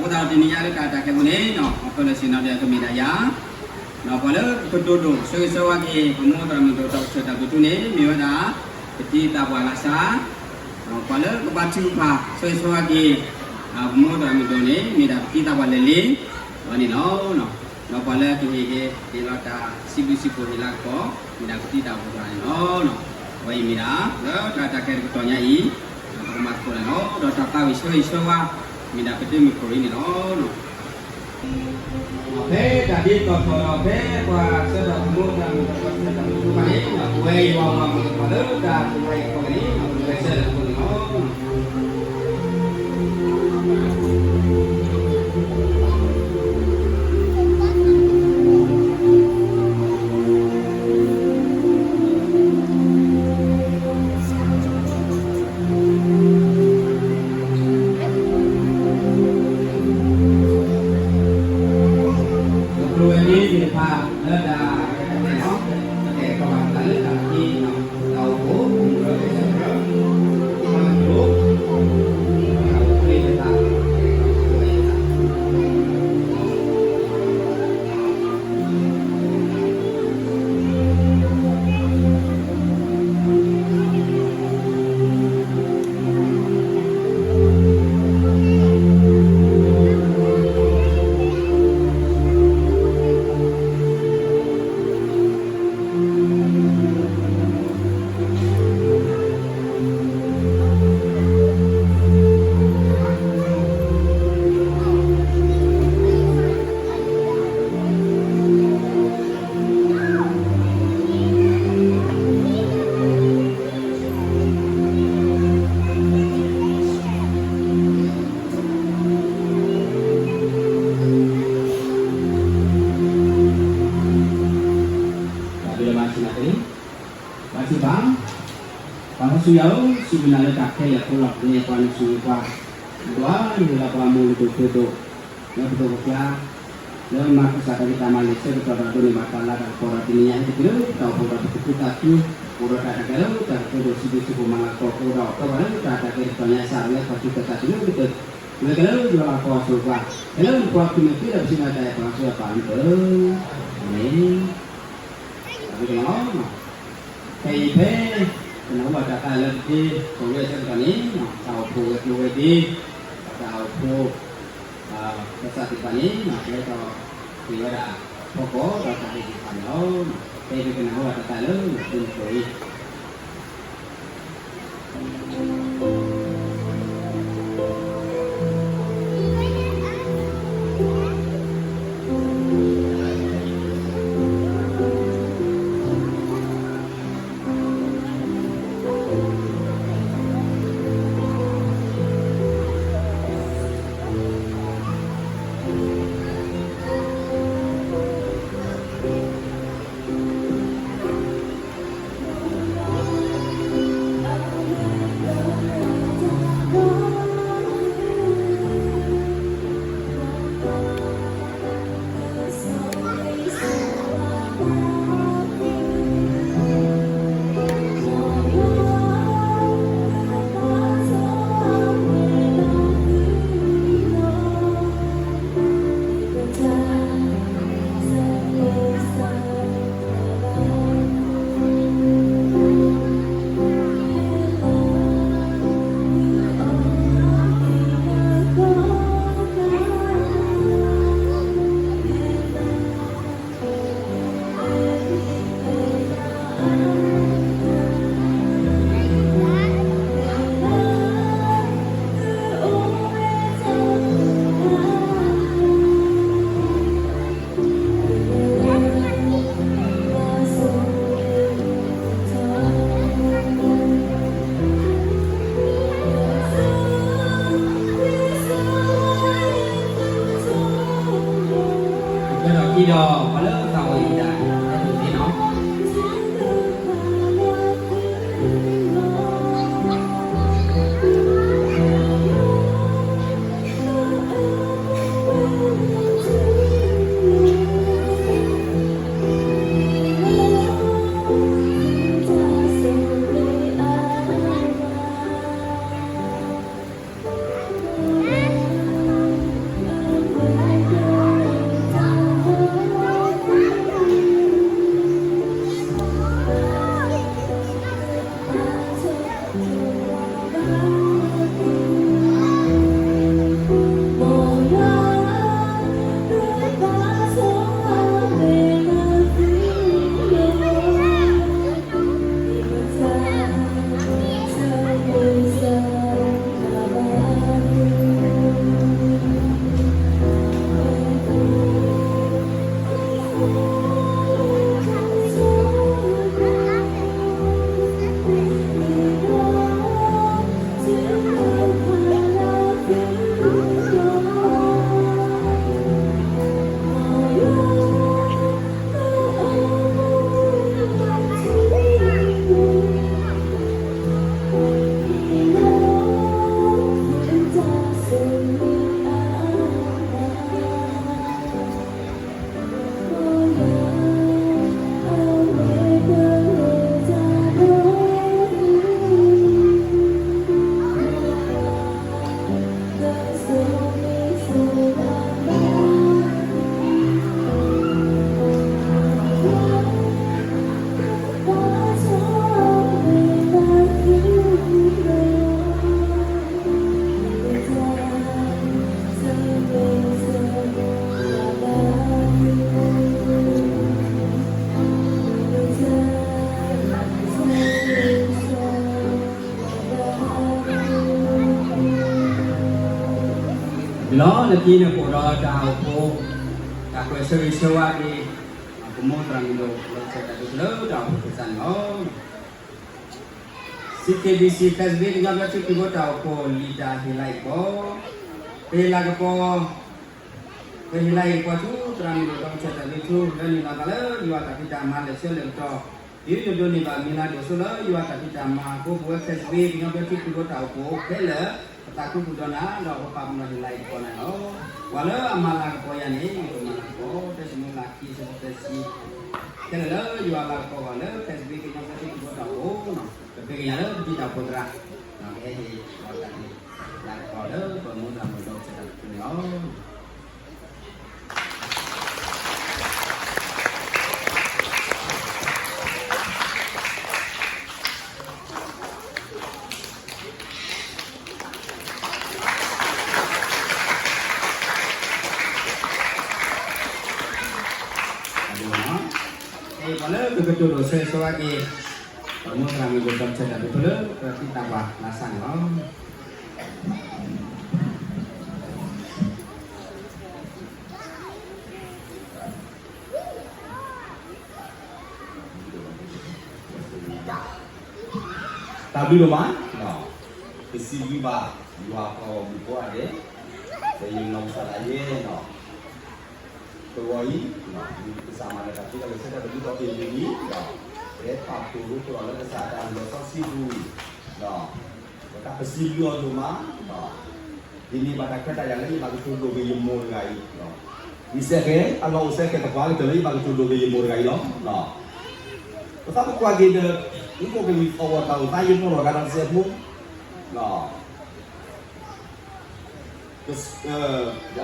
အဃိသတးဒီးတနံၤညါလၢတၢ်ကဲပူၤန့ၣ် ပၢၤလၢဆ့ၣ်နီၤဒဲးကမ့ၢ်ဒၣ်ယၤ, ဒီးပှၤလၢကတိၤဒိၣ်ဆိၣ်ဂ့ၤဆိၣ်ဝါက့ၤ ပမိၢ်သရၣ်မုၣ်ဒိၣ် ဒီးကစၢၢ်တၢ်ဘျုးထူန့ၣ် မ့ၢ်ဝဲဒၣ် ပတံၤသးပှၢ်လၢ်စၢ်, ဒီးပှၤလၢကဘါထုကဖၣ်ဆိၣ်ဂ့ၤဆိၣ်ဝါက့ၤ ပမိၢ်သရၣ်မုၣ်ဒိၣ်န့ၣ် မ့ၢ်ဒၣ်ပတံၤသးပှၢ်လဲၤလ့ၤ အဝဲန့ၣ်လီၤ. ဒီးပှၤလၢကဟ့ၣ်က့ၤလီၤတၢ်စံးဘျုးစံးဖှိၣ်ဟ့ၣ်လၤကပီၤ မ့ၢ်ဒၣ်ပတံၤသးပှၢ်န့ၣ်လီၤ. အဝဲအံၤမ့ၢ်ဒၣ် လၢတၢ်ကဲတကတီၢ်ညါအံၤ ပကမၤသကိးတၢ်န့ၣ်လီၤ. ဒီးတၢ်သးဝံၣ်ဆိၣ်ဂ့ၤဆိၣ်ဝါ မ့ၢ်ဒၣ်ပဒိၣ်မုၣ်ခိၣ်ရံန့ၣ်လီၤ. ဖဲတၢ်ဒ်သိးသိးဒီး ဖဲပှၤဆၢထၢၣ်ပမိၢ်သရၣ်မုၣ်ဒီး ပှၤဆၢထၢၣ်တၢ်မုၣ်တဖၣ်န့ၣ် ပဝဲအံၤပှၤမၤမုၣ်တဖၣ်လၢတၢ်သ့ၣ်ညါအံၤအဖီခိၣ်န့ၣ် ပကဆၢထၢၣ်အဃိန့ၣ်လီၤ. ပကတိၤဝဲဒ်န့ၣ်တဖၣ်လၢတၢ်ကဲထီၣ်န့ၣ်လီၤ. ကဲထီၣ်ဘၣ်တၢ်လၢတၢ်သ့ တၢ်အိၣ်ဖှိၣ် တၢ်မၤလိ တၢ်ဘျုးလၢမၤဆံးနၤတက့ၢ်. ဘါထုကဖၣ်, ပၢ်စီဆှံယွၤဧၢ, စံးဘျုးနၤလၢတၢ်ခဲလၢာ်အဃိလီၤ. မ့ၢ်ပှၤနုာ်ဆူၣ်နုာ်ပှၤ, ဒွးနုာ်လီၤပှၤမိၢ်ဒိၣ်ဖံဒိၣ်, လၢပဒိၣ်ပပှၢ်, လၢမၤကစၢ်တၢ်ဖံးတၢ်မၤလၢဆၢကတီၢ်ဒီး ဒိးန့ၢ်ဘၣ်တၢ်လၤတၢ်ကပီၤဒီး တနံၤညါဟဲတက့ၢ်လၢတၢ်အိၣ်ဖှိၣ်ဒီး ပသူၣ်ခုသးခု, အိၣ်ဒီးတၢ်တၢ်ကဲလၢတၢ်ကတိၤဒိၣ် စံးဘျုးစံးဖှိၣ်မၤလၤကပီၤ ကအိၣ်ဒီးပှၤလၢတၢ်တၢ်ကဲတကတီၢ်ညါအစး လၢပှၤသူၣ်ကဲၤသးကဲလၢကတၢၢ်, ဝဲကလၢယွၤလၤကပီၤအစိၤပှၤ, ကလၢနဖိခွါခရံာ်မ့ၢ်တ့ဒီး ပစံးဘျုးတၢ်အဲၣ်ပှၤစီၤပၤမုၢ်ဧၢ, အၤမ့ၣ်. တၢ်ဘျုးလီၤ. ခဲအံၤဖဲ ပနၢ်ဟူဘၣ်တၢ်သးလၢပတ့ ပဝဲဆၢကတီၢ်န့ၣ် တၢ်အိၣ်ဖှိၣ်ဝဲၤကျိၤဝဲၤဒ့ ဒီးတၢ်အိၣ်ဖှိၣ် ကစၢ်သ့ၣ်တဖၣ်န့ၣ် ကဲထီၣ်က့ၤဝဲဒၣ် ဖီခိၣ်ဒီးတၢ်ဟ့ၣ်ဂံၢ်ဟ့ၣ်ဘါန့ၣ်လီၤ. ဖဲအံၤပကနၢ်ဟူဘၣ်တၢ်သးလၢပတ့မုၢ်ခိၣ်အံၤ ကဒီးကံဒီး ပှၤလၢသးဝံၣ်တၢ် ဟဲတက့ၢ်နီၤ. လီၤ လၢခံန့ၣ်အိၣ်ဒီးတၢ်အိၣ်ဖှိၣ် တၢ်ကွဲးဆၢဂ့ၤဆၢဝါက့ၤ ပမိၢ်သရၣ်မုၣ်ဒိၣ် လီၤဆဲးတၢ်ဒုးလၢတၢ်အိၣ်ဖှိၣ်ကစၢ်န့ၣ်လီၤ. စံးက့ဘံစံး ဖဲစဘ့ ကညီဘျၢထံခရံာ်ဖိတၢ်အိၣ်ဖှိၣ်လံာ်တၢ်ဟ့ၣ်လၤကပီၤ, ပဟ့ၣ်လၤကပီၤ, ပဟ့ၣ်လၤကပီၤဆူသရၣ်မုၣ်ဒိၣ် လီၤဆဲးတၢ်ဒုးဆူ လၢနံၣ်လီၤသးလၢယွၤတၢ်ဖံးတၢ်မၤလၢာ်ဆၢလၢာ်ကတီၢ်, ဒ်ယဒိးန့ၢ်ဘၣ်မုၢ်လၢ်ဒိၣ်စိလၢယွၤတၢ်ဖံးတၢ်မၤအဃိ ပဝဲဖဲစဘ့ ကညီဘျၢထံခရံာ်ဖိတၢ်အိၣ်ဖှိၣ်ခဲလၢာ် ပသးခုဃုာ်ဒီးနၤ ဒီးပပာ်ပနီၣ်ဟ့ၣ်လၤကပီၤနၤလီၤ. ပှၤလၢအမၤလၤကပီၤယၤန့ၣ် ယကမၤလၤကပီၤ တၢ်စံၣ်ညီၣ်လၢခံ ဆၢဖိသၢဆံ ခဲလၢာ်လၢယွၤလၤကပီၤဘၣ်လၢ ဖဲစဘ့ ကညီဘျၢထံခရံာ်ဖိတၢ်အိၣ်ဖှိၣ် ကပှ့ၤက့ၤညါလၢပတံၤတၢ်အိၣ်ဖှိၣ်သရၣ် ကဟဲဟ့ၣ်လီၤတၢ်န့ၣ် လၤကပီၤလၢပမိၢ်သရၣ်မုၣ်ဒိၣ် ဆဲးတၢ်ဒုးန့ၣ်လီၤ. ပှၤလၢကကတိၤဒိၣ်ဆၢဂ့ၤဆၢဝါက့ၤ ပမိၢ်သရၣ်မုၣ်ဒိၣ် လီၤဆဲးတၢ်ဒုးဖိလၢ ပသံတၢ်ပှၢ်လၢ်ဆၣ်န့ၣ်လီၤ. တၢ်ဘျုးဒိၣ်မး, ပစံးဘျုးဘၣ် ယွၤပှၤဂီၢ်မုၢ်ကိးဂၤဒဲး, ဒီးယနီၢ်ကစၢ်ဒၣ်ယဲ, တဂီၤအံၤ, ကစၢ်မၤနၢၤတၢ်သ့တၢ်လၢာ်ဆၢကတီၢ်တဘျုးတီၤတဘျုးအံၤ, ပဟဲပာ်ဖှိၣ်ရိဖှိၣ်လီၤလၢကစၢ်တၢ်လီၢ်စီဆှံပူၤ, ဒီးပစံးဘျုးအီၤဒိၣ်မး, ယန့ၢ်ဘၣ်တၢ်ခွဲးတၢ်ယာ်လၢယဘၣ်ကတိၤဒိၣ်က့ၤယမိၢ်တဂၤအံၤ, မ့ၢ်စ့ၢ်ကီး အလီၢ်အိၣ်စ့ၢ်ကီးတပှၢ်ကတၢၢ်လၢယဘၣ်ကတိၤဒိၣ်က့ၤယမိၢ်တဂၤအံၤလီၤ. ပသးပကွၢ်က့ၤဒီး မူခိၣ်ကလံၤသီၣ်ဂီၤတၢ်အိၣ်သးယနီၣ်လီၤဂာ်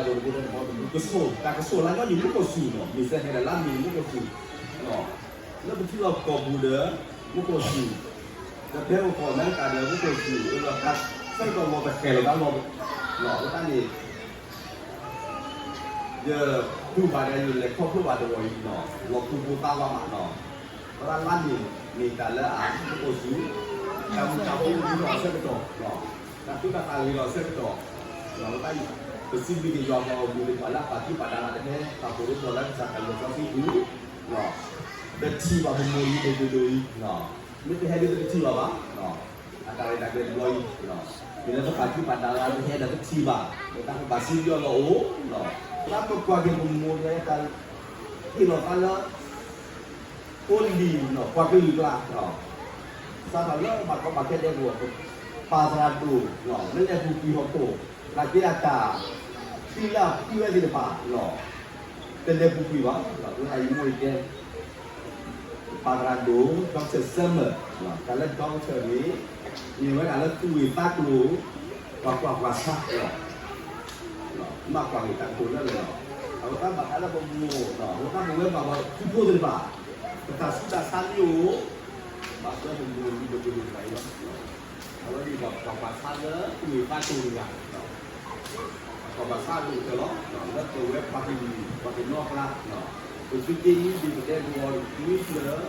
ဒီးတစဲးဖိ ကဆိၣ်, တၢ်ကဆိၣ်လၢညီနုၢ်မူခိၣ်စူၤနီၤ, မ့ၢ်စ့ၢ်ကီးဒီးလါမ့ၤမူခိၣ်စူၤ, လၢပထံလီၢ်ကီၢ်ပူၤဒီး မူခိၣ်စူၤ, ဒီးဖဲပကီၢ်အမဲရကၤဒီးမူခိၣ်စူၤ, ဆၢကတီၢ်လီၤပဃဲၤလီၤသးလီၤ, အဃိသတးန့ၣ် ယတူၢ်ဘၣ်ဒီးယလဲၤခီဖျိဘၣ်တဂီၤအံၤနီၤ, လီၤပူၤဖိသးဝးမးနီၤ, အဃိသတးလါမ့ၤမ့ၢ်တၢ်လၢအမူခိၣ်စူၤ, တၢ်မုာ်တၢ်ဖိဂ့ၤလီၤအဆၢကတီၢ်, တၢ်သူတၢ်သၣ်ဂ့ၤလီၤအဆၢကတီၢ်, အဃိသတး ပစံးဘျုးက့ၤယွၤပှၤဂီၢ်မုၢ်သ့ၣ်တဖၣ်လၢအပာ်သူၣ်ပာ်သးလၢတဟဲ ပာ်ဖှိၣ်ရိဖှိၣ်လၢကစၢ်တၢ်လီၢ်စီဆှံပူၤ, ပထံၣ်ဘၣ်ပမိၢ်လံၤဒိၣ်ပှ့ၤဒိၣ်အံၤ, မ့ၢ်တဟဲဒ်ပတထံၣ်ဘၣ်ဘၣ်, အတၢ်ရဲၣ်တၢ်ကျဲၤတဘျီအံၤ, မ့ၢ်လၢပပာ်သူၣ်ပာ်သးလၢတဟဲဒီးပထံၣ်ဘၣ်, ဒီးတၢ်ကဘၣ်စံးဘျုးအီၤလီၤအိၣ်, လၢပကွၢ်က့ၤပမိၢ်လၢတၢ်ဟ့ၣ်လီၤသးလၢ ဖိလံၤနီၤ ပှၤကလုာ်ကျါ, စးထီၣ်လၢဘၣ်ကီဘၣ်ခဲဒဲးပူၤ, ပၢ်သရၣ်ဒိၣ်, လၢလဲၤပူၤကွံာ်ဟီၣ်ခိၣ်, သနာ်က့အတၢ်ထံၣ်လၢအဖုဝဲသ့ၣ်တဖၣ်, တလဲၤပူၤကွံာ်ဘၣ်, လၢအံၤမိၢ်အံၤတဲ ပၢ်သရၣ်ဒိၣ် Doctor Summer, တၢ်လၢ Doctor န့ၣ် မ့ၢ်ဝဲဒၣ်လၢသူၣ်ဂ့ၢ်သးကျိၤ ပှၤကွၢ်ပှၤဆါလီၤ. မ့ၢ်ကွၢ်က့ၤတၢ်ကတိၤလၢလၢာ်လီၤ. အဝဲသ့ၣ်ဘၣ်ဃးလၢပမိၢ်, အဝဲသ့ၣ်ပဝဲဘၣ်ပှၤထူဖိသ့ၣ်တဖၣ်, ပတၢ်ဆူးတၢ်ဆါမ့ၢ်အိၣ်, ဘၣ်ဆၢပမိၢ်လုၢ်ဒိၣ်ပှ့ၤဒိၣ်တဂၤအံၤလီၤ. အဝဲန့ၣ်ပှၤကွၢ်ပှၤဆါလၢသူၣ်ဂ့ၢ်သးကျိၤတဂၤ ပှၤဘၣ်ဆါအဒိၣ်ကတၢၢ်လီၤ. လၢပဝဲပှၤကလုာ် ပှၤကညီအကျါ, ပသုးက့နွံဒ့ၣ် ပဒဲကဝီၤနွံဖျၢၣ်,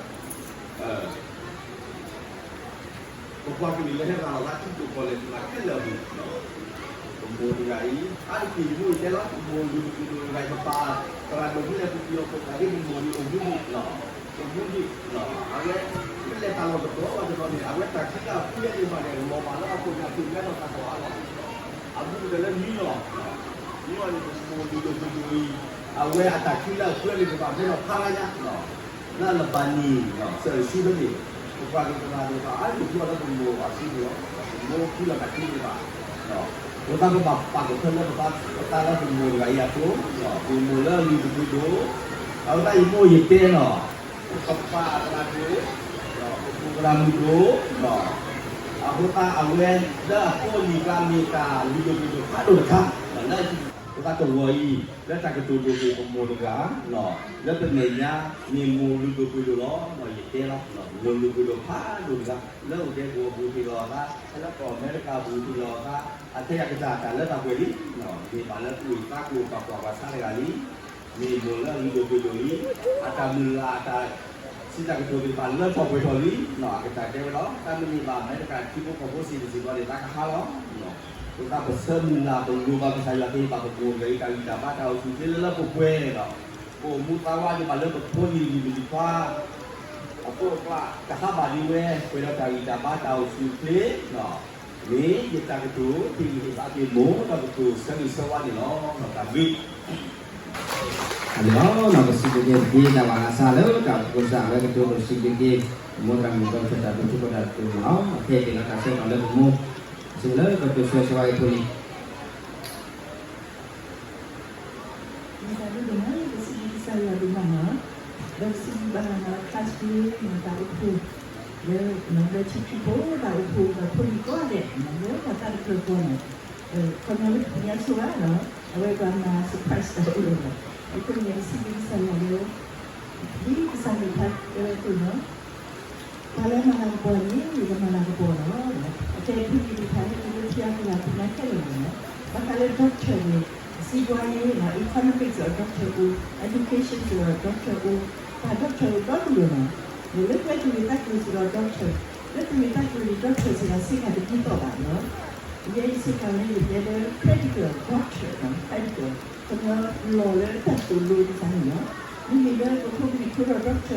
ပပှၤကလုာ်လၢဟဲရၤလီၤသးထံကီၢ်လဲၤတဖၣ်ခဲလၢာ်အပူၤ, ပမိၢ်တဂၤအံၤ, အါတက့ၢ်ယမိၢ်အံၤတဲလီၤ ပမိၢ်လုၢ်ဒိၣ်ပှ့ၤဒိၣ်တဂၤအံၤ ပပၢ်သရၣ်ဒိၣ်မ့ၢ်လဲၤပူၤကွံာ်အီၤ ပသးဒ့ပမိၢ်န့ၣ်အိၣ်မူဒံး, အိၣ်မူဒံး, အဝဲ မ့ၢ်လဲၤတၢ်လီၢ်တတီၤဘၣ်တတီၤန့ၣ် အဝဲတၢ်ခံလၢအဖုဝဲသ့ၣ်တဖၣ်န့ၣ် လီၤဘၣ်လၢအခိၣ်ညါဖုၣ်မဲဒီးတၢ်ကီၢ်အါလီၤ. အဘူးကတၢၢ်လၢနွံလီၤ. နွံလီၤန့ၣ် ပမိၢ်လုၢ်ဒိၣ်ပှ့ၤဒိၣ်အံၤ, အဝဲအတၢ်ခံလၢအဖုဝဲသ့ၣ်တဖၣ်မ့ၢ်ဒီးဖးလါညါ လၢလၢဘၣ်နံၤ စၢၤဆူဖဲန့ၣ်, ပပှၤကလုာ်သရၣ်ဒိၣ်တဖၣ် အါတက့ၢ်ဖုအီၤလၢပမိၢ်အစုပူၤလီၤ. ပမိၢ်ဖုလီၤတၢ်ခံသ့ၣ်တဖၣ်, အဃိသတးပဘၣ်ပာ်ကဖၢလၢပသးလၢပမိၢ်တဂၤအံၤအဃိ, ပမိၢ်လၢအလုၢ်ဒိၣ်ပှ့ၤဒိၣ်, အဃိသတးယမိၢ်ယတဲနီၤ, ပပၢ်သရၣ်ဒိၣ်, ပမိၢ်သရၣ်မုၣ်ဒိၣ်, အဃိသတးအဝဲလၢအဖိအလံၤကျါမ့ၢ်တၢ်လုၢ်ဒိၣ်ပှ့ၤဒိၣ်ဖးဒိၣ်တခါ, လၢအဃိသတးတဂီၤအံၤ လၢတၢ်ကတိၤဒိၣ်က့ၤပမိၢ်တဂၤ, လၢပမဲာ်ညါမ့ၢ်မိၢ်လုၢ်ဒိၣ်ပှ့ၤဒိၣ်လီၤ. ယတဲလီၤ, မိၢ်လုၢ်ပှ့ၤဒိၣ်ဖးဒိၣ်တဂၤ, လၢအိၣ်ဒဲကဝီၤပူၤဟ့ၣ်လီၤအသး, လၢကီၢ်အမဲရကၤပူၤဟ့ၣ်လီၤအသး, အထဲယၤကစၢ်တၢ်လၢတၢ်ပှဲၤလံ, မ့ၢ်ဘၣ်လၢသူၣ်ဂ့ၢ်သးကျိၤပှၤကွၢ်ပှၤဆါတဂၤလံ, မ့ၢ်မိၢ်လၢအလုၢ်ဒိၣ်ပှ့ၤဒိၣ်လံ, အတၢ်မုၢ်လၢ်အတၢ်စံးတၢ်ကတိၤသ့ၣ်တဖၣ်လၢထီၣ်ပှဲၤထီၣ်လံ, အကစၢ်တဲဝဲလီၤ, တၢ်မ့ၢ်န့ၣ်ဘၣ်အမဲရကၤထံဖိကီၢ်ဖိစံးတစံးဘျီန့ၣ် သးကဟါလီၤ. သးပဆၢမုၢ်လၢ် ပလိၣ်ဘၣ်ကစၢ်ယွၤက့ၤ ပာ်ပကိၢ်ဂ့ၤ တၢ်ဂံၢ်တၢ်ဘါတၢ်အိၣ်ဆူၣ်အိၣ်ချ့လၢလၢပှဲၤပှဲၤန့ၣ်ဒီး ပအိၣ်မူသးဝးဒံးဘၣ်လၢပဖိလံၤလံၤပလံၤခွါ အဖိအကျါ ကဟးဘၣ်ဒံးဝဲ ပှဲၤဒီးတၢ်ဂံၢ်တၢ်ဘါတၢ်အိၣ်ဆူၣ်အိၣ်ချ့ မ့ၢ်ယတၢ်ကတိၤ ဟ့ၣ်ဂံၢ်ဟ့ၣ်ဘါက့ၤမိၢ် ဒီးကတိၤဆၢဂ့ၤဆၢဝါန့ၣ်လီၤ. တၢ်ဘျုး အန့ၣ်လီၤ. ပစံးဘျုးက့ၤတက့ၢ် တၢ်ဘၣ်လၢ်စၢ်လၢတၢ်အိၣ်ဖှိၣ်စၢ် အဝဲကတိၤဒိၣ်စံးဘျုးက့ၤ မိၢ်သရၣ်မုၣ်ဒီး ဖဲတၢ်ဒိၣ်ထူၣ်ဖိတၢ်ဒိၣ်မးလီၤ. အခဲအံၤ က့ၤလီၤတၢ်ဆၢကတီၢ်လၢပမိၢ် စံးလၢကတိၤဆၢဂ့ၤဆၢဝါအံၤဖိလံၤ မ့ၢ်တၢ်ဒိၣ်ဒိၣ်မး ပစံးဘျုးကစၢ်ယွၤဒိၣ်မးလီၤ. ဒီးပစံးဘျုးဘၣ်လီၤ class လၢတၢ်အိၣ်ဖှိၣ် လၢ လၢထံခရံာ်ဖိတၢ်အိၣ်ဖှိၣ် ဒီးဖိလံၤကိးဂၤဒဲး လၢပှၤသးတဖျၢၣ်ဃီန့ၣ် ခီပညီလၢတသ့ၣ်ညါဆိဘၣ်လီၤ. အဝဲပှၤမၤ surprise တၢ်အိၣ်လီၤ. အဃိန့ၣ် ပစံးဘျုးကစၢ်ယွၤလၢ ဒ်ကစၢ်မ့ၢ်ဖးဝဲအသိးလီၤ. ပှၤလၢမၤလၤကပီၤန့ၣ် ယကမၤလၤကပီၤလီၤ. အကဲဖိလံၤသ့ၣ်တဖၣ်န့ၣ် သုကထံၣ်အကလၤဖိနၢ်ခဲလၢာ်လီၤ. ဘၣ်ဃးလၢ doctor န့ၣ် စီးပွားရေးလီၤ, economics ဒီး doctor အိၣ်, education ဒီး doctor အိၣ်, တၢ် doctor အိၣ်ဒီဒူၣ်လီၤ. လၢကျဲသူၣ်ဂ့ၤသးကျိၤစ့ၢ်ကီး doctor, လၢသူၣ်ဂ့ၤသးကျိၤန့ၣ် doctor စ့ၢ်ကီး ဆ့ကၤတဒ်သိးဘၣ်လီၤ. ယဲယဆ့ကၤန့ၣ် ယတဲလၢ practical doctor လီၤ, practical ခီပညီလီၤလၢတၢ်သိၣ်လိသ့ၣ်တဖၣ်န့ၣ်လီၤ. မ့မ့ၢ်လၢပဖိပလံၤဖိဒီး doctor လၢ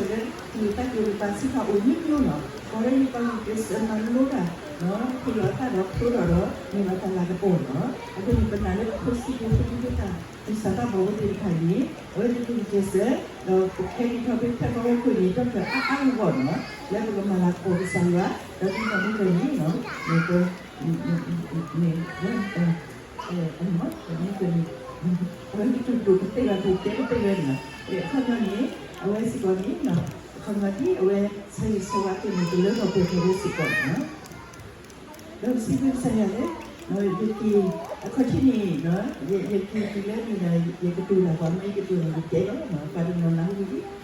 သူၣ်ဂ့ၤသးကျိၤန့ၣ် ပှၤဆ့ကၤအိၣ်မံမံလီၤ. ပှၤလၢယပှၤဂုာ်ကျဲးစၢးမၤလိတၢ် ဖံးလီၤသၣ်ဒီးဖျိထီၣ်ဒီး မ့ၢ်လီၤတၢ်လၤကပီၤလီၤ. အဃိန့ၣ် ပနာ်လၢပဖိဆံးဖိဖိသ့ၣ်တဖၣ် ပစၢ်သးဘီဖိသ့ၣ်တဖၣ်န့ၣ် အဝဲသ့ၣ်ဂုာ်ကျဲးစၢး ဒီးပခဲက့ၤထီၣ်ဖဲဖဲကီၢ်ဝဲခိၣ်န့ၣ် doctor အါအါဂီၢ်ဂီၢ်လီၤ. လၢပကမၤလၤကပီၤကစၢ်ယွၤ ဒီးဒ်သိးမုၢ်ကန့ၣ်လီၤ မ့ၢ်ပ မ့ၢ် မ့ၢ် အမ့ၢ်ကန့ၣ် အဝဲကတိၤဒိၣ်ကသ့ၣ်လီၤ ပတဲကသ့ၣ်ဝဲန့ၣ်လီၤ. အခီပညီန့ၣ် အဝဲစ့ၢ်ကီးန့ၣ် အခီပညီဒ်အဝဲ ဆၢဂ့ၤဆၢဝါသ့ၣ်န့ၣ် ကလၢထီၣ်ပှဲၤထီၣ်ဝဲစ့ၢ်ကီးန့ၣ်လီၤ. ဒီးပစံးဘျုးကစၢ်ယွၤလၢ ယက့ၤ အခီၣ်ထံးန့ၣ် ယက့ၤတုၤလၢန့ၣ်ဒီး ယကတိၤတၢ်ပှၤမ့ၢ်ယကတိၤတၢ်ယတဲလီၤ ပှၤ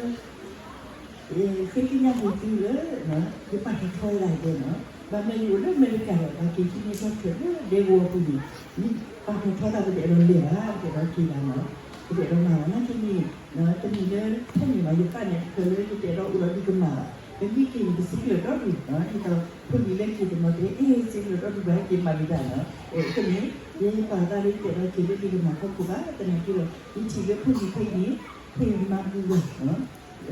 တနီၤနၢ်ဟူလံ ယတဲလၢ ဃ့ကညးက့ၤသုလၢ ယပာ်ထီၣ်ထီဝဲဒၣ်တဲနီၤ, ဘၣ်မနုၤယအိၣ်လၢအမဲရကၤဒီး ဘၣ်က့ၤဟံးန့ၢ်ထီၣ်ထၢၣ်လၢဒဲကဝီၤပူၤန့ၣ် ပာ်ထီၣ်ထီသး ပတအဲၣ်ဒိးလဲၤဘၣ် ပတအဲၣ်ဒိးက့ၤဘၣ်နီၤ, ပတအဲၣ်ဒိးမၤဘၣ် နာ်က့န့ၣ် တမ့ၢ်လၢထဲန့ၣ်ဘၣ် ယပာ်န့ၣ်တဖျၢၣ်လၢယတအဲၣ်ဒိးအိၣ်ဒီးဒုးကမၣ်ဘၣ်, ပမ့ၢ်က့ၤန့ၣ် ပစံးကလၢာ်ဒီဒူၣ်, ဒ်သိးဖိလံၤလၢက့ၤတနီၤတဲ အ့ စံးကလၢာ်ဒီဒူၣ်ဘၣ် က့ၤမၤဝံၤတၢ်နီၤ, အဃိန့ၣ် ယဲယပာ်သးလၢယတအဲၣ်ဒိးက့ၤလၢဒုးကမၣ်ဖီခိၣ်ဘၣ် သနာ်က့ဒီး ယထံၣ်လၢဖိလံၤဖဲအံၤန့ၣ် ဖဲမၤဘူၣ်ဝဲ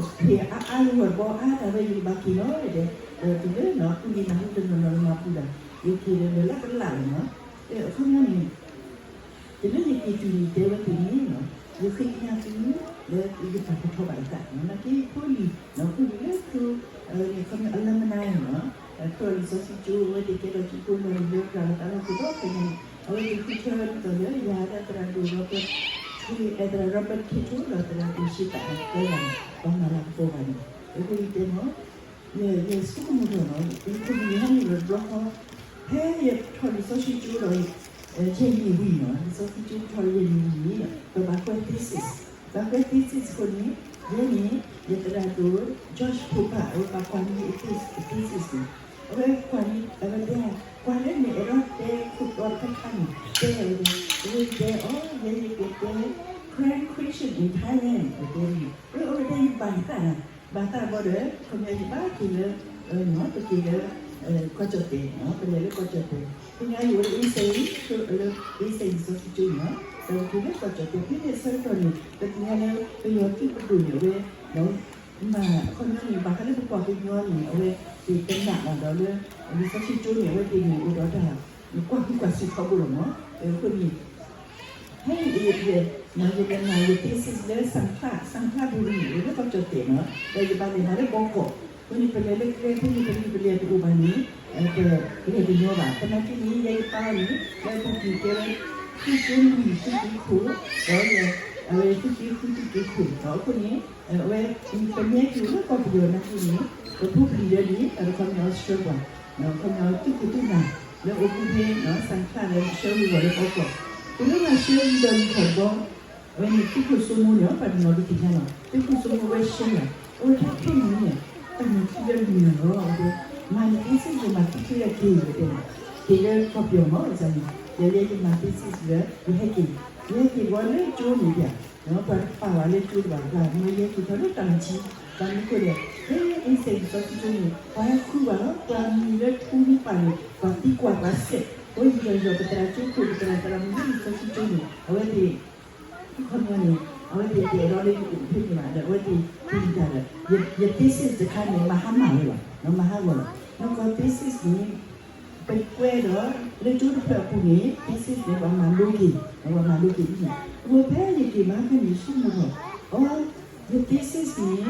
ဖဲအါအါဂီၢ်ဂီၢ်ဘီအါတၢ်ဝဲယကဘၣ်က့ၤလီၤတဲ, ဒီးတုၤလၢနီၤ ဖိလံၤနၢ်ဟူတနီၤနီၤမၤဘူၣ်ဒီး ယက့ၤလၢလၢကလးလီၤနီၤ, အခီပညီန့ၣ် တုၤလၢယက့ၤတုၤန့ၣ် တဲဝဲသ့ၣ်န့ၣ်နီၤ ယဃ့ကညးသု လၢယပာ်ထီၣ်ထီဘၣ်ယသးနီၤ, နာ်က့ဖိလံၤ ဖိလံၤလၢ ခီပညီ alumni နီၤ, ခီလံာ်စီဆှံကၠိ အဝဲသ့ၣ်ကဲထီၣ်ကၠိဖိလီၤလံၤလၢပှၤလီၤသးလီၤက့ၤဒီးခဲန့ၣ် အဝဲသ့ၣ်ဃုထၢဝဲဒ်သိးလၢယၤဒီးသရၣ်ဒိၣ် Robert သရၣ်ဒိၣ် Robert ခ့ထိ ဒီးသရၣ်ဒိၣ်ရှ့သၣ်န့ၣ် တဲဘၣ်န့ၣ် ပှၤမၤလၤကပီၤဘၣ်န့ၣ် အဃိယတဲနီၤ ယဆိကမိၣ်ထီၣ်နီၤ ယဖိလံၤယဟဲနုာ်လီၤတဘျီဃီ ဖဲယထီၣ်လံာ်စီဆှံကၠိဒီး ယဲၢ်နံၣ်ဝံၤနီၤ လံာ်စီဆှံကၠိထီၣ်ယဲၢ်နံၣ်ဝံၤန့ၣ် ပဘၣ်ကွဲး thesis, ဘၣ်ကွဲး thesis အဃိန့ၣ် ယဲန့ၣ် ယသရၣ်ဒိၣ် George ဖိပၢ် အဝဲဘၣ်ကွၢ်န့ၢ်ယ thesis န့ၣ် အဝဲကွၢ်န့ၢ် အဝဲတဲ ကွၢ်လၢနအဲၣ်ဒိးတဲခိၣ်တီတခါခါန့ၣ် တဲဝဲတဲ အဝဲတဲအီၤ ယဲယကတဲ Karen Christian in Thailand အတဲန့ၣ် အဝဲတဲယဘၣ်သး ဘၣ်သးဘီဒီး ခီပညီယဘၣ်က့ၤလၢ ပက့ၤလၢ ကီၢ်ကၠီၣ်တဲာ် ပလဲၤလၢကီၢ်ကၠီၣ်တဲာ် ခီပညီယအိၣ်လၢ အ့စဲး လၢ အ့စဲး လံာ်စီဆှံကၠိန့ၣ် ဒီးပက့ၤလၢကီၢ်ကၠီၣ်တဲာ် ဖဲန့ၣ်အဆၢကတီၢ်န့ၣ် ပသ့ၣ်ညါလၢ ပယီၤသုးပဒိၣ်န့ၣ် အဝဲ မ့ၢ် အခီပညီန့ၣ် ဘၣ်ဃးလၢပပှၤကညီန့ၣ် အဝဲသ့ၣ်တနာ်ဘၣ်ဒီးလၢ လံာ်စီဆှံကၠိန့ၣ် အဝဲသ့ၣ်န့ၣ် အိၣ်ဒီးတၢ် ကွၢ်ဟုကွၢ်စူၣ်ထီဘိလီၤမး အဃိန့ၣ် ဖဲအံၤ ယလဲၤမၤယ thesis လၢ စၣ်ချၣ် စၣ်ချၣ်ပူၤန့ၣ် လၢကီၢ်ကၠီၣ်တဲာ်နီၤ ဒီးယဘၣ်လဲၤမၤလၢဘီကီး အဃိန့ၣ် ပလဲၤလၢကျဲဖဲန့ၣ် ပလံၤပလဲၤတအိၣ်ဘၣ်န့ၣ် ပလဲၤတညီဘၣ် သနာ်က့န့ၣ် ယဲယပၢ်န့ၣ် လၢအပူၤကွံာ်ကဲဝဲ သုးက့လွံၢ် သုးက့ခိၣ် ဒီး အဝဲသုးက့ဃု သုးက့ခိၣ် အဃိန့ၣ် အဝဲ ပမ့ၢ်က့ၤလၢကီၢ်ပယီၤနာ်က့န့ၣ် ပဖိပလံၤလၢန့ၣ် အခီပညီအီစထြၢပှၤ အခီပညီသုးခိၣ်သုးနၢ် လၢအိၣ်မူဖဲ စၣ်ချၣ်လၢဆှၢဝံၤဝဲလၢဘီကီး တုၤလၢဘၣ်ဆှၢဝံၤဒီးယထီၣ်ဘီ အဝဲန့ၣ်သုးခိၣ်စိမိၣ်န့ၣ် ပှၤတနီၤဒုးသ့ၣ်ညါလီၤ သုးခိၣ်စိမိၣ်ဝဲဆှၢလီၤ အဝဲထဲခဲမုၢ်န့ၣ် တၢ်မၤသံလၢလူၤနၤလီၤ အဝဲ မၤန thesis ယမၤသံခဲလၢာ်က့ၤ ဝဲတဲ က့ၤလၢကီၢ်ပယီၤမး အန့ၣ် ယဲယမၤ thesis လၢ ယဟဲက့ၤ ယဟဲက့ၤဝဲလၢကၠိန့ၣ်ပၠး ပှၤတပာ်ဝဲလၢကၠိတဘၣ်ဘၣ် မ့ၢ်ယဟဲက့ၤထီၣ်လၢတၢ်မၤဆံ ဘၣ်မနုၤဃိလဲၣ် ဖဲအ့စဲး လံာ်စီဆှံကၠိန့ၣ် ပှၤဟဲဃုပှၤလီၤ ပှၤမံၤလၢထူလၢပာ်န့ၣ် ပှၤသံကွၢ်ပှၤစဲး အဝဲယံာ်ဒီးယံာ် ပသရၣ်ကၠိခိၣ် ပသရၣ်သရၣ်မုၣ်လၢလံာ်စီဆှံကၠိန့ၣ် အဝဲသ့ၣ် အခီပညီန့ၣ် အဝဲသ့ၣ်တအဲၣ်ဒိးလၢယအိၣ်ဖဲန့ၣ်ဘၣ်ဒီး အဝဲသ့ၣ်သံတၢ်ဒီး ယ thesis တခါန့ၣ် မၤဟါမၢ်ဝဲလီၤ, မၤဟါဂီၤလီၤ. နကီၢ် thesis န့ၣ် ပကွဲးဒီး လၢကၠိတဖျၢၣ်အပူၤန့ၣ် thesis န့ၣ် ပှၤမၤလိက့ၤ, ပှၤမၤလိက့ၤအံၤန့ၣ် အဃိဖဲယက့ၤမၤဟါဖဲန့ၣ် ယဆိကမိၣ်ထီၣ် အိ ယ thesis န့ၣ်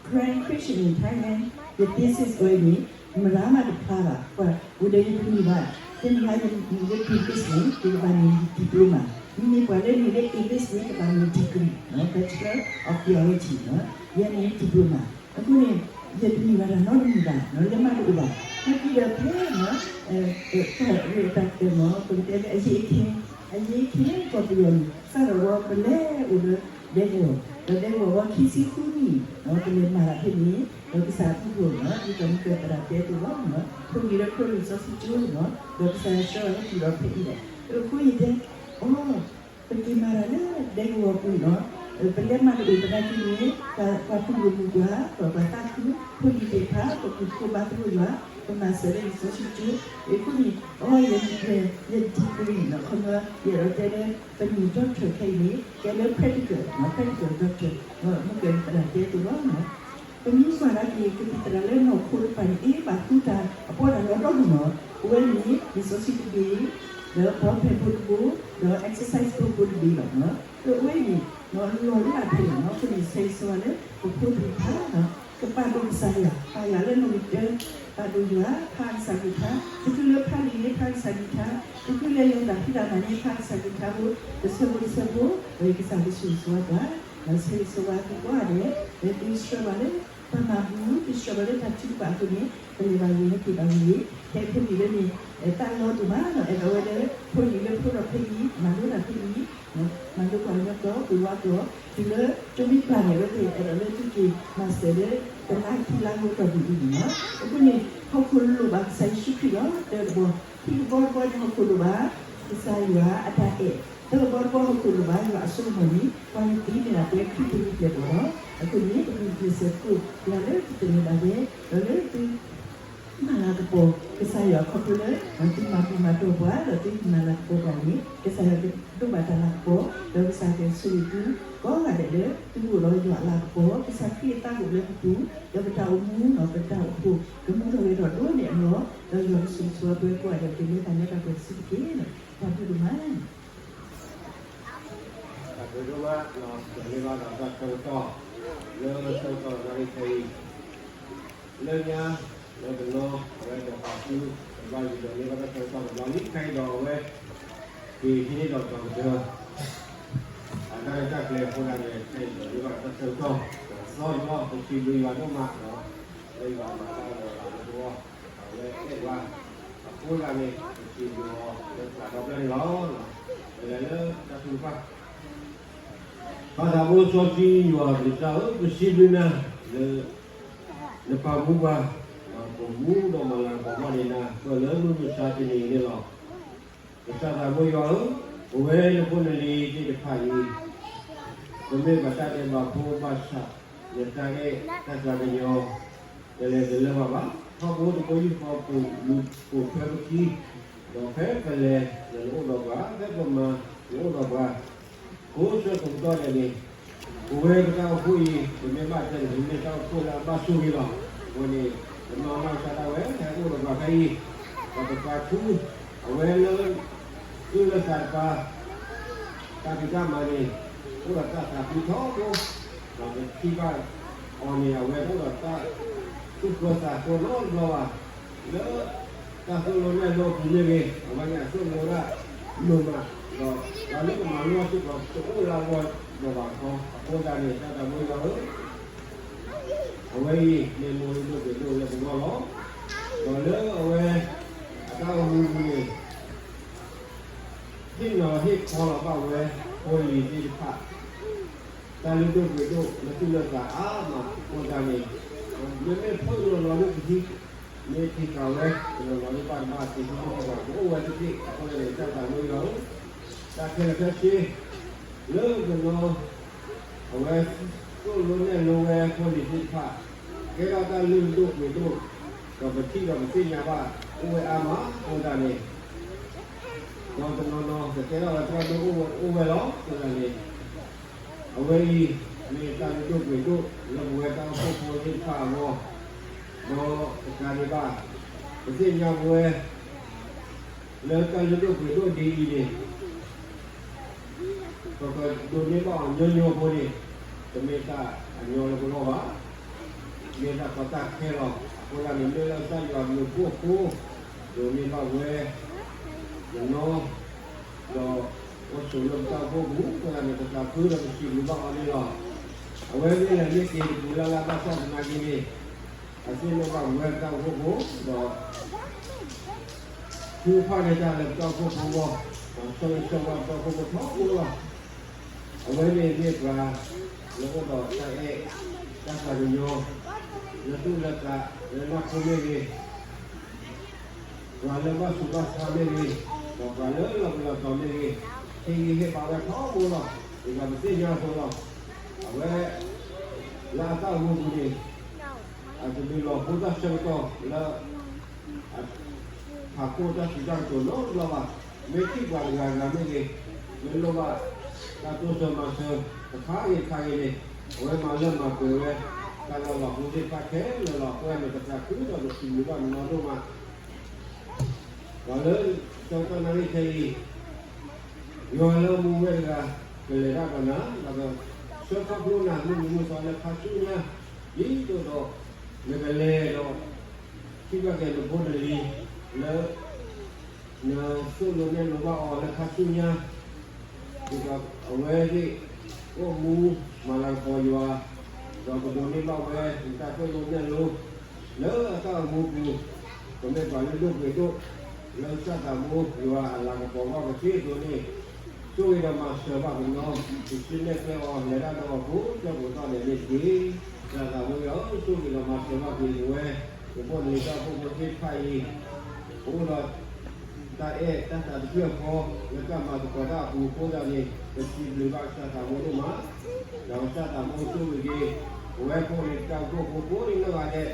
Karen Christian in Thailand ယ thesis အဝဲန့ၣ် မတၤမးတဖျါဘၣ်, ပှၤအိၣ်ဒီးယတမ့ၢ်ဘၣ်, တမ့ၢ်ဘၣ် ယမ့ၢ်လၢ thesis န့ၣ် ယကဘၣ်န့ၢ် diploma, မ့မ့ၢ်ပှၤလၢမ့ၢ်လၢ English န့ၣ် ကဘၣ်န့ၢ် degree, Bachelor of Theology ယဲန့ၣ် diploma. အဃိန့ၣ် ယတမ့ၢ်ဘၣ်တၢ်နီတမံၤဘၣ်, လၢမးတအိၣ်ဘၣ်, မ့ၢ်ကဒီးဖဲ တၢ်ရ့တၢ်ကျဲၤမ့ၢ် ပကတဲလၢအရ့အခ့, အရ့အခ့ ကီၢ်ပယီၤန့ၣ် စးထီၣ်ဝဲပလဲၤအိၣ်လၢဒဲကဝီၤ, ဒီးဒဲကဝီၤဝဲခံဆံဃုနံၣ် ပလဲၤမၤတၢ်ဖဲန့ၣ် ဒီးကစၢ်အဘျုးအဖှိၣ်န့ၣ် ဒ်သိးမုၢ်ကဲသရၣ်တဲအသိးလီၤ, ဖိလံၤလၢဖိလံၤစီဆှံကၠိန့ၣ် ဒီးကစၢ်ယွၤဆှၢဝဲလၢပူၤဒီးဖဲအံၤဒီး အဃိယတဲ အိ ပက့ၤမၤတၢ်လၢဒဲကဝီၤပူၤန့ၣ် ပလဲၤမၤတအိၣ်သနာ်က့န့ၣ် ပှၤတူၢ်လိာ်မုာ်ပှၤ ပှၤသးခု ဖိလံၤသ့ၣ်တဖၣ် ပကူၣ်ဘါသကိးယွၤ ပမၤစၢၤလၢလံာ်စီဆှံကၠိ, အဃိန့ၣ် အိ ယ degree န့ၣ် ခီမီ ယအဲၣ်ဒိးတဲလၢ ပန့ၢ် doctor ခဲအံၤန့ၣ် ကဲလၢ practical, practical doctor မုၢ်ကဲသရၣ်တဲအသိးလီၤ. ပမ့ၢ်ကွၢ်ဒၣ်က့ၤ ကသံၣ်သရၣ်လၢနီၢ်ခိတဖၣ်န့ၣ် အ့ ဘၣ်သူတၢ်အပီတၢ်လီဒီဒူၣ်နီၤ, အဝဲန့ၣ် လံာ်စီဆှံတဘ့ၣ်, ဒီး ဘီဖဲဖိတဘိ, ဒီး exercise ဖိဖိတဘ့ၣ်လီၤ. ဒီးအဝဲန့ၣ် လီၤလးဖဲန့ၣ်နီၤ, အဃိန့ၣ် ဆၢဂ့ၤဆၢဝါလၢ ပဖိသ့ၣ်တဖၣ် ကပာ်ဒိၣ်ကစၢ်ယွၤ, ပာ်ယွၤလၢနီၣ်ဂံၢ်တၢ, ပာ်ဒိၣ်ယွၤ ဖးကစၢ်ကလုၢ်ကထါ, တချုးလၢဖးလံာ်န့ၣ် ဖးကစၢ်ကလုၢ်ကထါ, တချုးလၢလဲၤတၢ်ဖံးတၢ်မၤန့ၣ် ဖးကစၢ်ကလုၢ်ကထါဖိ တဆၢဖိတဆၢဖိ, ဒီးကစၢ်ကဆိၣ်ဂ့ၤဆိၣ်ဝါပှၤ, ဒီးဆၢဂ့ၤဆၢဝါသုကိးဂၤဒဲး, လၢသုဆှၢပှၤလၢ တၢ်မၤဘူၣ် သုဆှၢပှၤလၢတၢ်ထုကဖၣ်အဃိန့ၣ် ပလဲၤဘၣ်ဂ့ၤ ဟဲက့ၤဘၣ်ဂ့ၤ, ဖဲဖိလံၤလၢန့ၣ် တၢ်လီၤဒိၣ်မးနီၤ, အဲၣ်ဒိးဝဲလၢ ဖိလံၤလၢဖိဒီးဖဲအံၤ မၤလိတၢ်ဖဲအံၤ မၤလိကွၢ်လၢကျိာ် ကွၢ်ဝါကျိာ်, တုၤလၢတမ့ၢ်ပၢ်န့ၣ် အဝဲသ့ၣ်အဲၣ်ဒိးလၢသုက့ၤမၤစၢၤလၢ တလါခံလါအဂီၢ်ကီၢ်ပူၤအံၤန့ၣ်လီၤ. အဃိန့ၣ် ဟီၣ်ခိၣ်လိၣ်ဘၣ်ကစၢ်ယ့ၣ်ၡူးခရံာ်လီၤ. တၢတဘီ, ခံကဘီတဘီန့ၣ် ဟီၣ်ခိၣ်လိၣ်ဘၣ် ကစၢ်ယွၤအတၢ်အဲၣ်, သၢကဘီတဘီ ဟီၣ်ခိၣ်လိၣ်ဘၣ် ယွၤအစိကမီၤန့ၣ် ပှၤကသ့န့ၢ်ဒၣ်ပှၤခရံာ်ဖိဂံၢ်ကျဲၤဘၣ်လီၤ. အဃိန့ၣ် ပကဂုာ်ကျဲးစၢးသကိးယွၤလၢသုတလဲၤဘၣ်ဒဲး ဒီးလၢသု မၤလၤကပီၤ ကစၢ်ယွၤခီဖျိလၢ သုမၤဘူၣ်မၤတီၢ်ပှၤ ဒီးသုမၤလၤကပီၤပှၤန့ၣ် ကစၢ်ယွၤကဒိးဘၣ်တၢ်လၤကပီၤ ဒီးကစၢ်ကဆိၣ်ဂ့ၤသုကိးဂၤဒဲးလၢ သုအိၣ်ဒီးယွၤအလၤကပီၤ ကစၢ်ခရံာ်အသးအိၣ်လၢသုပူၤ ဒီးပတၢ်အိၣ်မူဒီးပတၢ်အိၣ်ဖှိၣ် ကမူထီၣ်ဂဲၤထီၣ်ဒိၣ်န့ၢ်အလီၢ် ဒီးယွၤကဆိၣ်ဂ့ၤဆိၣ်ဝါပှၤကိးဂၤဒဲး ကမ့ၢ်တၢ်လၢတၢ်ပှဲၤတစုတက့ၢ်. တၢ်ဘျုးဒိၣ်မး တၢ်ဘျုးဒိၣ်မး ပဒိးန့ၢ်ဘၣ်ဒီးတၢ်ဆၢကတီၢ် လၢဆၢကတီၢ်နၣ်ရံၣ်ခဲအံၤ လၢညါ လၢတနီၤ အဝဲဒီးပာ်စု ပဘၣ်ယိၣ်ဒီးန့ၢ်ဘၣ်တၢ်ဆၢကတီၢ်တဘျီလံ ခဲအံၤဒီးအဝဲ က့ၤဟံးန့ၢ်ဒီးကီၢ်ကတၢၢ် အတၢ်ရဲၣ်တၢ်ကျဲၤအဃိသတးန့ၣ် ခဲအံၤဒီးန့ၢ်ဘၣ်တၢ်ဆၢကတီၢ် ဒီးသီတဘျီ ပစံးဘျုးယွၤဒိၣ်မးဒီး လၢယွၤမၤတၢ်ဒီးအဝဲသဝီ အဝဲအဲၣ်ပှၤ အဃိသတးန့ၣ် ပစံးဘျုးအီၤလၢသးဒီဖျၢၣ်န့ၣ်လီၤ. ပလဲၤလၢတၢ်ထုကဖၣ် ဘၣ်သးဖိစီဆှံယွၤပကစၢ်ဧၢ, ပစံးဘျုးနၤလၢ နပာ်မူပှၤ ဒီးပမူဒီးမၤလၤကပီၤဘၣ်န့ၢ်နၤ ပၢၢ်လၢမုၢ်မဆါတနံၤအံၤန့ၣ်လီၤ. ကစၢ်သးဘိယွၤဧၢ, ပဝဲနဖိနလံၤသ့ၣ်တဖၣ်အံၤ ပမ့ၢ်ပှၤတၢ်ဒဲးဘးဖိဘၣ်ဆၣ် နတၢ်အဲၣ်တၢ်သးကညီၤ တလဲၤတလၢဘၣ်ဘၣ်. ထီဘိတဘိယူၢ်ဃီ ပူၤလူၤပိာ်ထွဲပခံ ဒီးဖဲပလဲၤ နအိၣ်ဒီးပှၤ, ဖဲပမၤ နအိၣ်ဒီးပှၤ ကိးဆၢကိးကတီၢ်ဒဲးန့ၣ် ပဝဲပတၢ်အိၣ်ဖှိၣ်အံၤ ပမ့ၢ်ဘၣ်တဲန့ၣ် ပမ့ၢ်တၢ်အိၣ်ဖှိၣ်လၢအဘၣ်ဆိၣ်ဂ့ၤလီၤ. အဃိန့ၣ် ပနီၢ်မၤကစၢ်ဒၣ်ဝဲ ဟဲအိၣ်ဒီးပှၤဖဲအံၤ ဒီးပပာ်ထူ အဝဲလၢ သူၣ်လၢသးတပၤ တၢ်ဖံးတၢ်မၤန့ၣ် အိၣ်ဒီးတၢ်သးဖှံထီဘိ ဒီးပထံၣ်ဘၣ်အီၤန့ၣ် အဝဲအိၣ်ဒီးတၢ်သူၣ်ဖှံသးညီနီတဘျီဘၣ် လၢတၢ်သိၣ်လိနဲၣ်လိပူၤမ့ၢ်ဂ့ၤ အဝဲန့ၣ်အသိၣ်လိဒၣ်မုာ်မး ဒီးပှၤလၢကမၤလိအီၤစ့ၢ်ကီး တအိၣ်လၢအဂီၢ်ဒီးဘၣ်ခီ အဃိသတးန့ၣ် တၢ်သးဘိယွၤဧၢ အဝဲအံၤမ့ၢ်မိၢ်အံၤဒိၣ်ပှ့ၤဒိၣ်လၢပဂီၢ်လီၤ. ဒီးလၢအဝဲအတၢ်အိၣ်မူပူၤန့ၣ် ဟ့ၣ်နီၤဟ့ၣ်ခီလီၤဘၣ်ဝဲ ဖိလံၤသ့ၣ်တဖၣ် တၢ်လုၢ်ဒိၣ်ပှ့ၤဒိၣ်လၢသူၣ်လၢသးအါမးအဃိသတးန့ၣ် မ့မ့ၢ်ဖိတနီၤနီၤလၢပဟံၣ် မ့ၢ်ထံၣ်ဃာ်ဝဲ တနီၤနီၤလၢဘၣ်တဘၣ်သ့ၣ်တဖၣ် ပအိၣ်ဝဲတသ့ၣ် အဃိသတးန့ၣ် တၢ်သးဘိယွၤဧၢ တၢ်ခဲလၢာ်ခဲဆ့ လၢတနီၤ အဝဲသိၣ်လိနဲၣ်လိဝဲဖိလံၤသ့ၣ်တဖၣ် ကဲထီၣ်တၢ်လုၢ်ဒိၣ်ပှ့ၤဒိၣ် ဒီးပထံၣ်ဒီးပသ့ၣ်ညါဘၣ် အိၣ်ဝဲအါမးအဃိသတးန့ၣ် ဒီးတနီၤနီၤ ကတဲထီၣ်ဝဲသရၣ်ဒိၣ်အိၣ်ဝဲအိၣ်ဝဲလီၤ. အဃိသတးန့ၣ် အဝဲအံၤ မ့ၢ်တၢ်လုၢ်ဒိၣ်ပှ့ၤဒိၣ် လၢပဝဲတၢ်အိၣ်ဖှိၣ်ဖိသ့ၣ်တဖၣ်အဂီၢ်, ဒီးတကးဒံးဘၣ် ပသ့ၣ်ညါပဝဲ လၢတၢ်လုၢ်ဒိၣ်ပှ့ၤဒိၣ်ဒ်အံၤန့ၣ် ပကဒိးန့ၢ်ဘၣ်အီၤညီညီဖိန့ၣ် တမ့ၢ်တၢ်အညီလၢပဂီၢ်ဘၣ်. မ့ၢ်တၢ်ကီတၢ်ခဲလီၤ. အဃိသတးန့ၣ် မ့ၢ်လၢကစၢ်ယွၤအဘျုးအဖှိၣ်အဃိ ဒိးန့ၢ်ဘၣ်ဝဲ ယနီၢ် ဒီးအိၣ်ဆိးလၢပတၢ်အိၣ်ဖှိၣ်ပူၤ အဃိသတးန့ၣ် ပသးခုဒီးပစံးဘျုးဘၣ်အီၤန့ၣ်လီၤ. အဝဲမ့ၢ်လဲၤမ့ၢ်က့ၤတပူၤလၢ်လၢ်ဘၣ်ဆၣ်သနာ်က့န့ၣ် အသ့ၣ်နီၣ်ဘၣ်ဝဲပတၢ်အိၣ်ဖှိၣ်ဖိ ဒီး ထုကဖၣ်န့ၢ်တၢ်လၢပတၢ်အိၣ်ဖှိၣ်ဖိအဂီၢ်, ဒီးဆၢဂ့ၤဆၢဝါပတၢ်အိၣ်ဖှိၣ်ဖိထီဘိလီၤ. အဝဲန့ၣ်မ့ၢ်ပှၤ လၢအိၣ်ဒီးတၢ်အဲၣ် တၢ်သးကညီၤ လၢသူၣ်လၢသး လၢနၢ်ခိမ့ၢ်ဂ့ၤ, ပှၤလၢဘၣ်ဆူးဘၣ်ဆါမ့ၢ်ဂ့ၤ, ဒီးပှၤလၢလီၤပျံၤလီၤတီၤမ့ၢ်ဂ့ၤ, ဟ့ၣ်ဂံၢ်ဟ့ၣ်ဘါဝဲထီဘိလီၤ. ဒ်သိးပသ့ၣ်ညါအသိးလီၤ. အဝဲ လၢအတၢ်အိၣ်မူပူၤန့ၣ် အတဒုးလီၤဖိတၢ်ဆၢကတီၢ်လၢ ဖးခိၣ်တၢ်စံးတၢ်ကတိၤနီတဘျီဘၣ်. မ့ၢ်ထံၣ်ပှၤတဂၤဂၤမ့ၢ်ဂ့ၤ, မ့ၢ်လိၣ်ဘၣ်တၢ်တိစၢၤမၤစၢၤ တခါဂ့ၤတခါဂ့ၤန့ၣ် အဝဲမၤလၢမၤပှဲၤဝဲ တၢ်လၢလီၤဖိသ့ၣ်တဖၣ်ခဲလၢာ်လီၤ. အဃိန့ၣ် ပသးခုဒီးပစံးဘျုးဘၣ်နီၢ်ဒိၣ်မး ဒီးလၢဆၢကတီၢ်နၣ်ရံၣ်ခဲအံၤ ယွၤလၢမူဝဲတဂၤ ကလဲၤတၢ်ဒီးနၤ ဒီးကဆှၢခီဖျိနၤမုၢ်နံၤမုၢ်သီလၢခါဆူညါ ဒ်သိးဒီး နကလဲၤဒီး ထံၣ်ဘၣ်က့ၤနဖိနလံၤ လၢ နသိၣ်လိနဲၣ်လိဘၣ်အီၤလၢခါဆူညါ ဒ်သိးအဝဲသ့ၣ် အိၣ်မူမၤလၤကပီၤယွၤ ဒီးကဒိးန့ၢ်ဘၣ်ဝဲ နတၢ်သိၣ်လိနဲၣ်လိ လၢအတၢ်အိၣ်မူပူၤ ကမ့ၢ်ပှၤလုၢ်ဒိၣ်ပှ့ၤဒိၣ် လၢကစၢ်သးဘိယွၤအလၤကပီၤဘၣ်ကသ့အသိးန့ၣ် ဆိၣ်ဂ့ၤဒီးမၤစၢၤဘၣ်ပနီၢ် ပစံးနဲၣ်ကျဲအီၤ လဲၤတၢ်ဒီးအီၤ ကိးကၠီကိးနီၢ်ဒဲးန့ၣ်တက့ၢ်. ကစၢ်သးဘိယွၤဧၢ ဆိၣ်ဂ့ၤဒီးမၤစၢၤဘၣ်က့ၤပဝဲ ပဖိပလံၤတၢ်အိၣ်ဖှိၣ်ဖိသ့ၣ်တဖၣ်အံၤ ပအိၣ်ဒီး တၢ်အဲၣ်တၢ်သးတဖျၢၣ်ဃီ လၢတၢ်မၤသကိးတၢ်အပူၤအဃိသတးန့ၣ် ပစံးဘျုးဘၣ်ကစၢ်သးဘိဒိၣ်မး, ဒီးကစၢ်သးဘိဆိၣ်ဂ့ၤက့ၤ ပဝဲဖိလံၤတၢ်အိၣ်ဖှိၣ်ဖိကိးဒံးနီၢ်ဂၤဒဲး,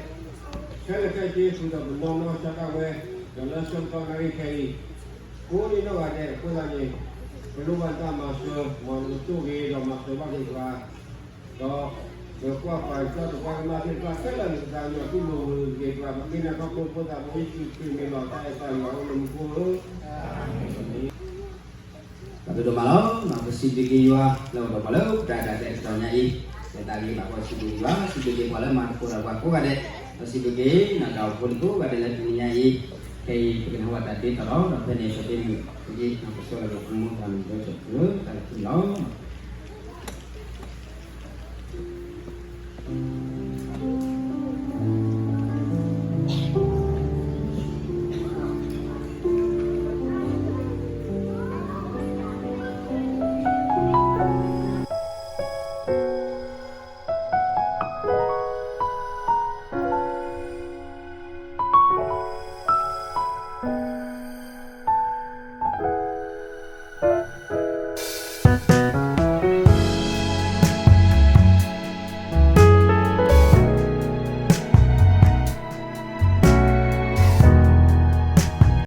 ခဲလၢာ်ခဲဆ့ဃုာ်ဒီးပနီၢ်နီၢ်ကစၢ်ဒၣ်ဝဲ, ဒီးလၢဆၢကတီၢ်နၣ်ရံၣ်ခဲအံၤ ကိးဒံးနီၢ်ဂၤဒဲးအဃိသတးန့ၣ် ပလိၣ်ဘၣ်တၢ်မၤစၢၤ မ်နကဆိၣ်ဂ့ၤဒီးမၤစၢၤဘၣ်က့ၤပှၤ ဒီး ပကွၢ်ပှၤကစၢ်သပှၢ်ကမၣ်သ့ၣ်တဖၣ်ခဲလၢာ်န့ၣ် ပသးကညီၤတူၢ်လိာ်ဂ့ၤပှၤ ပဃ့နၤခီဖျိဖိသးဘိယ့ၣ်ၡူးခရံာ်မံၤလီၤ. တၢ်အဲၣ်တၢ်ယွၤအိၣ်လၢမူခိၣ်ဧၢ, အၤမ့ၣ်. တၢ်ဘျုးဒိၣ်မးလီၤ. ပစံးဘျုးက့ၤယွၤ လၢအိၣ်ဒီးပှၤလၢပတၢ်ဒဲးတတီၤညါအံၤ, လၢတၢ်ဂ့ၤဘၣ်ဃိစံးဘျုးက့ၤယွၤ, စံးဘျုးက့ၤပှၤလၢမၤသကိးတၢ်ပှၤကိးဂၤဒဲး, ဒီးစံးဘျုးက့ၤ နတၢ်အိၣ်ဖှိၣ်ဖိကိးဂၤဒဲးလၢတနံၤညါအံၤ, ခဲအံၤ ပကနၢ်ဟူတၢ်ဒ်သိးဒီး ဒီးဖဲန့ၣ်ပဘၣ်မုာ်တက့ၢ် ပဆၢလၢပကမူတၢ်မုာ်ဒီး လၢတၢ်လၢခံလီၤ.